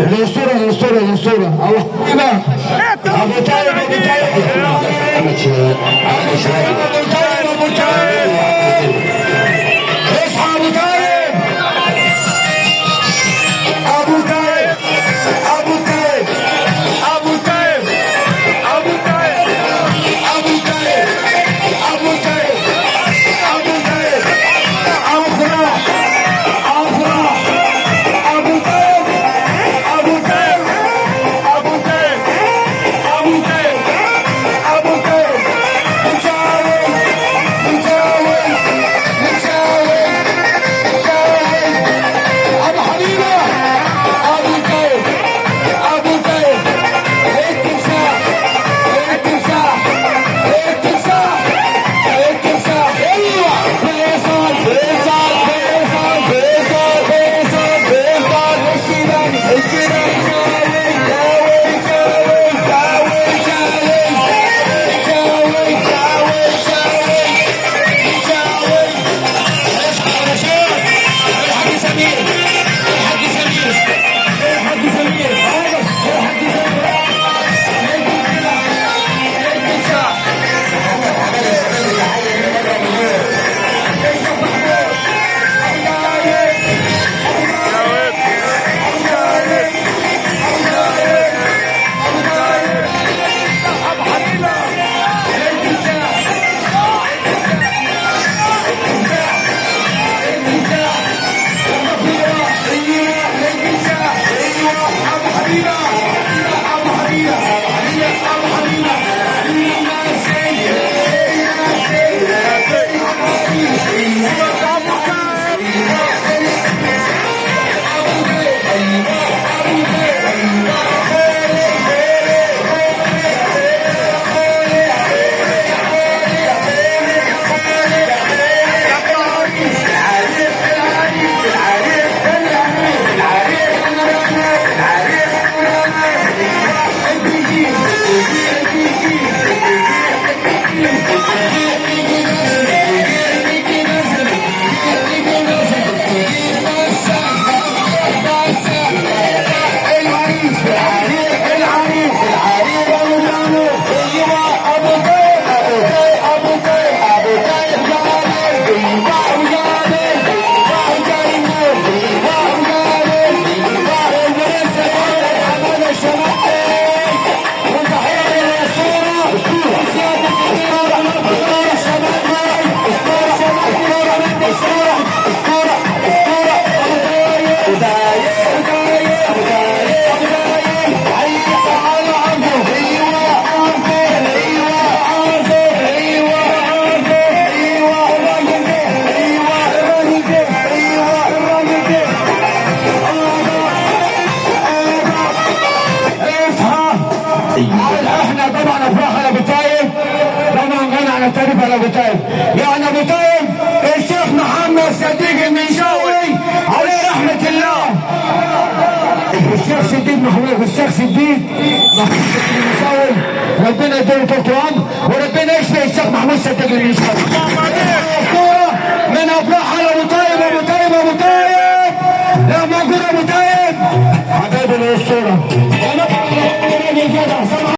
الاسطورة الاسطورة الاسطورة ابو حبيبه، ابو طيب، ابو طيب، ابو طيب، ابو طيب، اصحى ابو طيب، ابو طيب، ابو طيب، ابو طيب، ابو طيب، ابو طيب، ابو طيب، ابو طيب، افرح افرح، ابو طيب، ابو طيب، ابو طيب، ابو طيب، ابو طيب، مشاوي مشاوي مشاوي مشاوي، ابو حبيبه، ابو طيب، ابو طيب، التمساح التمساح التمساح التمساح، ايوه فيصل فيصل فيصل فيصل فيصل فيصل، السوداني السوداني، شاوي شاوي شاوي شاوي شاوي شاوي شاوي شاوي، الحاج سمير، الحاج سمير، الحاج سمير، الحاج سمير، التمساح، ابو حبيبه. ابو حبيبه، ابو حبيبه، ابو حبيبه، ابو كاب. العريس العريس العريس، ابو طالب، ايوه ابو طيب، ابو طيب، ابو طيب، ابو طيب، جابر، ايوه جابر، ايوه جابر، ايوه جابر، ايوه البرنس حمادة الشمالي، وتحية للاسطوره، اسطورة اسطورة اسطورة الشمالي، اسطورة اسطورة اسطورة اسطورة اسطورة، ابو طيب، ابو طيب، ابو طيب، ابو طيب، تعالوا عنده، ايوه عنده، ايوه عنده، ايوه عنده، ايوه الراجل ده، ايوه الراجل ده، ايوه الراجل ده، اصحى. احنا طبعا افراح على ابو طيب، طبعا غني عن التعريف على ابو طيب، يعني ابو طيب الشيخ محمد صديق المنشاوي عليه رحمه الله، الشيخ صديق محمود، الشيخ صديق محمود المنشاوي، ربنا يديله طول العمر وربنا يشفي الشيخ محمود صديق المنشاوي. اللهم